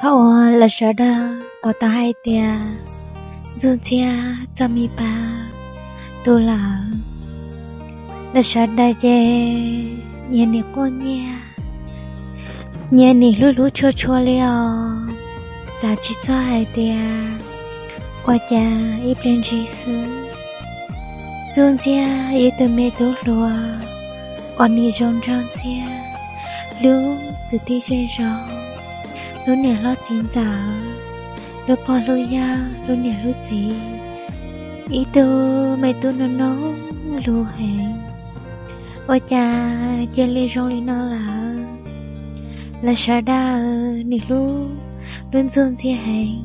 Thaum uas lawv sawv daws pom tau hais tias Ntxuj Ntxiag txog me pas tu lawm, lawv sawv daws ces nyias nim quaj nyias, nyias nim hlub hlub tshua tshua li os. Xav tsis txog hais tias ua cas ib pliag ntsis xwb, Ntxuj Ntxiag ib tug me tub hluas uas nim zoo nraug ntxiag, hlub kwv tij zej zos, hlub niam hlob txiv ntxawm, hlub pog hlub yawg, hlub niam hlub txiv, ib tug me tub no no lus heev, ua cas cia li zoo li no lawm. Lawv sawv daws nim hlub, hlub Ntxuj Ntxiag heev,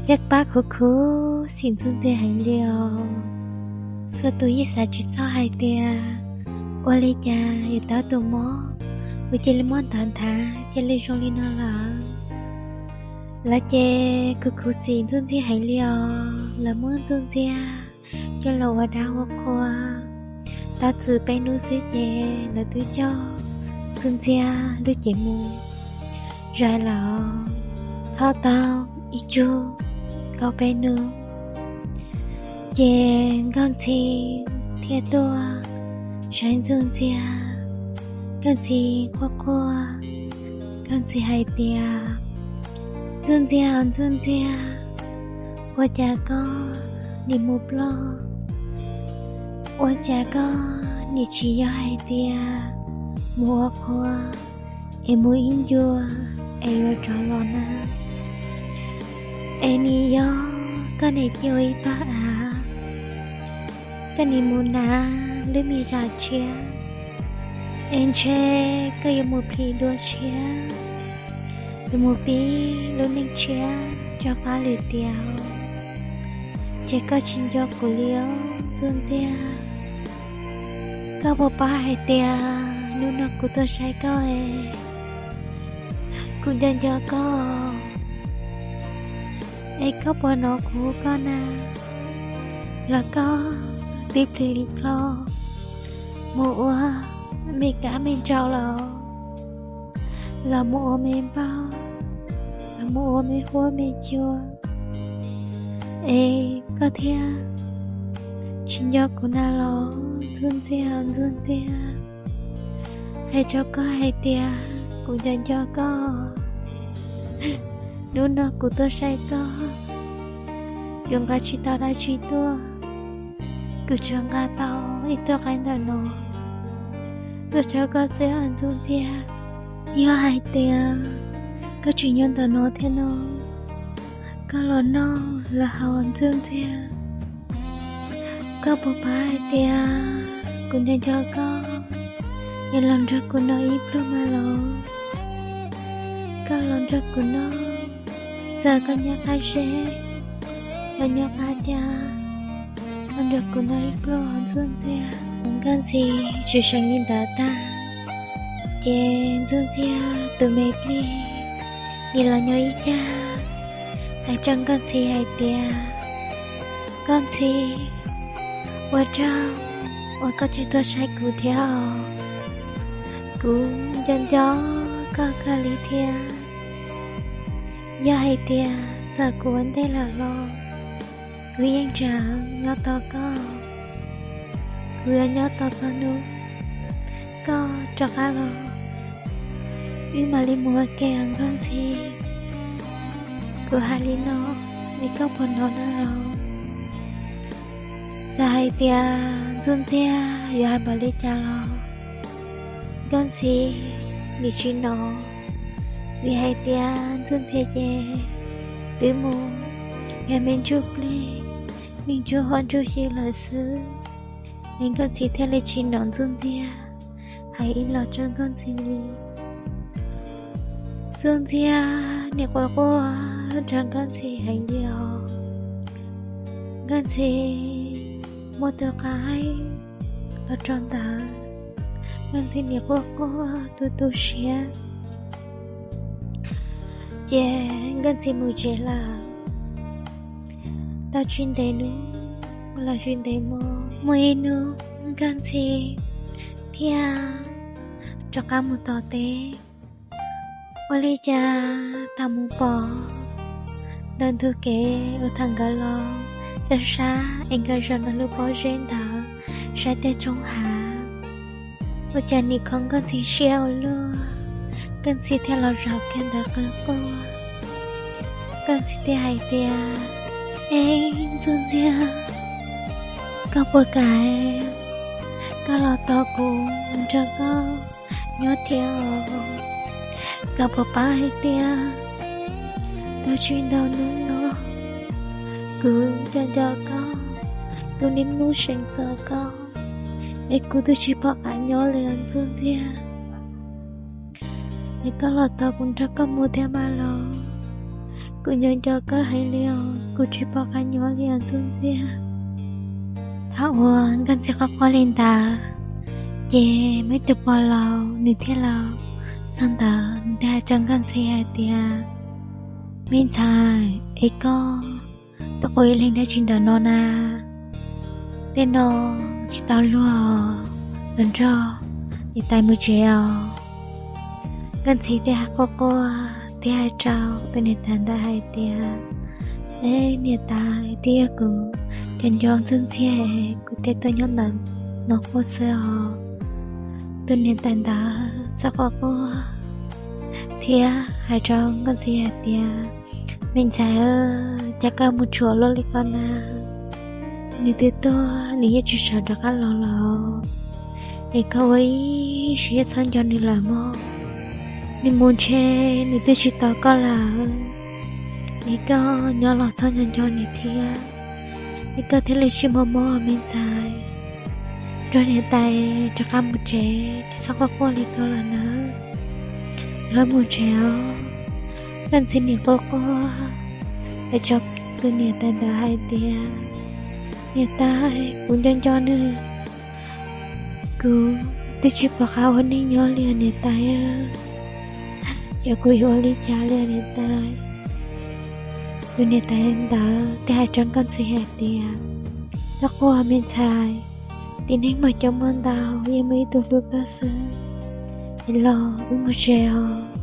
thiab pab khuv khuv xim Ntxuj Ntxiag heev li os. Txhua tus yeej xav tsis txog hais tias ua li cas yuav tau tus mob uas cia li mob ntawd nthav cia li zoo li no lawm. Lawv ces khuv khuv xim Ntxuj Ntxiag heev li os. Lawv muab Ntxuj Ntxiag coj los ua dab ua qhua. Tau txwm peb hnub xwb ces lawv twb coj Ntxuj Ntxiag lub cev mus zais lawm. Thaum tau ib tsug kaum peb hnub ces Nkauj Ntxhi thiaj tuaj saib Ntxuj Ntxiag. Nkauj Ntxhi quaj quaj, Nkauj Ntxhi hais tias, Ntxuj Ntxiag, Ntxuj Ntxiag, ua cas koj nim mus ploj? Ua cas koj nim tsis yog hais tias mus ua qhua es mus ib ncua es yuav rov los na? Es nim yog koj niam cia ua ib pab av, koj nim mus hnav lub me zam tshiab, es ntshe koj yuav mus plhis dua tshiab, yuav mus pib lub neej tshiab rau qab lwm tiam. Ces koj tsis nco kuv li os Ntxuj Ntxiag. Koj puas paub hais tias hnub no kuv tuaj saib koj es kuv nco nco koj, es koj puas hnov kuv hu koj na? Los koj twb plhis li plho mus ua me kab me ntsau los, los mus ua me npauj, los mus ua me huab me cua, es koj thiaj tsis nco kuv na los Ntxuj Ntxiag, Ntxuj Ntxiag. Qhia rau koj hais tias kuv nco nco koj. Hnub no kuv tuaj saib koj, kuv nqa tsis tau dab tsi tuaj, kuv tsuas nqa tau ib tug qaib ntawm no tuaj rau koj xwb os Ntxuj Ntxiag. Yog hais tias koj tseem nyob ntawm no thiab no, koj los noj los haus Ntxuj Ntxiag. Koj puas paub hais tias kuv nco nco koj, es los nrog kuv noj ib pluag mas los. Koj los nrog kuv noj, txawm koj nyob qab zeb los nyob qab cas, los nrog kuv noj ib pluag Ntxuj Ntxiag. Nkauj Ntxhi tseem seev li ntawd tag, ces Ntxuj Ntxiag tus me plig nim los nyob ib cag hais rau Nkauj Ntxhi hais tias, Nkauj Ntxhi, ua tsaug uas koj tseem tuaj saib kuv thiab os. Kuv nco nco koj kawg li thiab. Yog hais tias txawm kuv ua ntej lawm los kuv yeej tseem nyob tos koj. Kuv yuav nyob tos txog hnub koj rov qab los, wb mam li mus ua ke os Nkauj Ntxhi. Kuv hais li no, es koj puas hnov na los? Txawm hais tias Ntxuj Ntxiag yuav hais npaum li cas los Nkauj Ntxhi nim tsis hnov, vim hais tias Ntxuj Ntxiag ces twb mus yog me ntsuj plig, me ntsuj hauv ntsuj xyw lawm xwb, es Nkauj Ntxhi thiaj li tsis hnov Ntxuj Ntxiag hais ib los rau Nkauj Ntxhi li. Ntxuj Ntxiag nim quaj quaj nrog Nkauj Ntxhi heev li os. Nkauj Ntxhi muab tus qaib los rau ntawd, Nkauj Ntxhi nim quaj quaj tu tu siab. Ces Nkauj Ntxhi mus tsev lawm. Tau tsis ntev hnub los tsis ntev hmo, muaj ib hnub Nkauj Ntxhi thiaj rov qab mus tom teb. Ua li cas thaum mus pom ntawm ntug kev uas thaum nkawd los sab sab es nkawd zaum ntawm lub pob zeb ntawd saib tej roob hav, ua cas nim kho Nkauj Ntxhi siab ua luaj. Nkauj Ntxhi thiaj los zaum kiag ntawd qw quaj. Nkauj Ntxhi thiaj hais tias, Eb, Ntxuj Ntxiag, koj puas kam koj los tos kuv nrog koj nyob thiab os? Koj puas paub hais tias tau tsis ntau hnub no kuv nco nco koj, kuv niaj hnub seev txog koj, es kuv twb tsis pom qab nyob li os Ntxuj Ntxiag. Es koj los tos kuv nrog koj mus thiab mas los, kuv nco nco koj heev li os, kuv tsis pom qab nyob li os Ntxuj Ntxiag. Thaum uas Nkauj Ntxhi quaj quaj li ntawd, ces muaj ib tug pog laus nws thiaj los txog ntawd, nws thiaj hais rau Nkauj Ntxhi hais tias, Me ntxhais, es koj tuaj quaj ib leeg dab tsi ntawm no na? Tej no tsis tau luag, tos nrog niam tais mus tsev os. Nkauj Ntxhi thiaj hais quaj quaj thiab hais rau tus niam tais ntawd hais tias, Eb, niam tais, twb yog kuv nco nco Ntxuj Ntxiag, kuv thiaj tuaj nyob ntawm no quaj xwb os. Tus niam tais ntawd txawm quaj quaj thiab hais rau Nkauj Ntxhi hais tias, Me ntxhais, cas koj mus tshuav luaj li ko na? Nws twb tuag, nws yeej tsis sawv rov qab los lawm, es koj ua ib siab txhob nco nws lawm mog. Nws mus ntshe nws twb tsis tos koj lawm, es koj nyob los txhob nco nco nws thiab, es koj thiaj li tsis mob mob me ntxhais. Nrog niam tais rov qab mus tsev, tsis txhob quaj quaj li ko lawm nawb. Lawv mus tsev os. Nkauj Ntxhi nim quaj quaj hais rau tus niam tais ntawd hais tias, Niam tais, kuv nco nco nws, kuv twb tsis pom qab ua neej nyob li os niam tais. Yog kuv yuav ua li cas li os niam tais? Tus niam tais ntawd thiaj hais rau Nkauj Ntxhi hais tias, Txhob quaj me ntxhais, tib neeg muaj coob muaj ntau, yeej muaj ib tug hlub koj xwb. Es los wb mus tsev os.